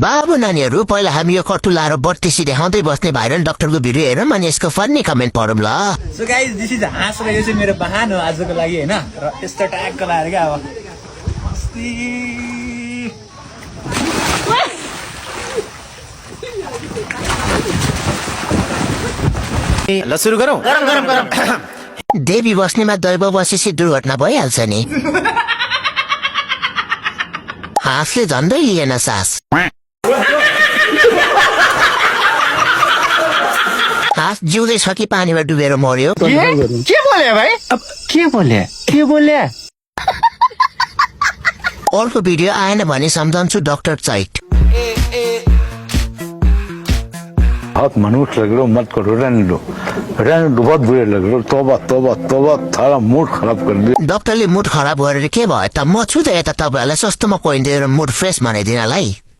बाबु नानीहरू पहिला हामी यो कट्टु लाएर बत्तीसी देखाउँदै बस्ने भाइरल डाक्टरको भिडियो हेरौँ अनि यसको फन्नी कमेन्ट पढौँ ल। सो गाइस दिस इज हाँस र यो चाहिँ मेरो बहान हो आजको लागि हैन र यस्तो ट्यागको लाएर क्या अब ल सुरु गरौँ। देवी बस्नेमा दैव बसेपछि दुर्घटना भइहाल्छ नि। हाँसले झन्डै लिएन सास। हाँस जिउँदै छ कि पानीमा डुबेर मर्यो। के बोले भाइ? के बोले? अर्को भिडियो आएन भने सम्झन्छु डक्टर चैट। बहुत मनुष्य लग रहे हो, मत करो, रहने दो बहुत बुरे लग रहे हो। तोबा तोबा तोबा, थारा मूड खराब कर दिया। डाक्टरले मुड खराब गरेर के भयो त? म छु त यता तपाईँहरूलाई सस्तोमा कोइन दिएर मुड फ्रेस बनाइदिनलाई।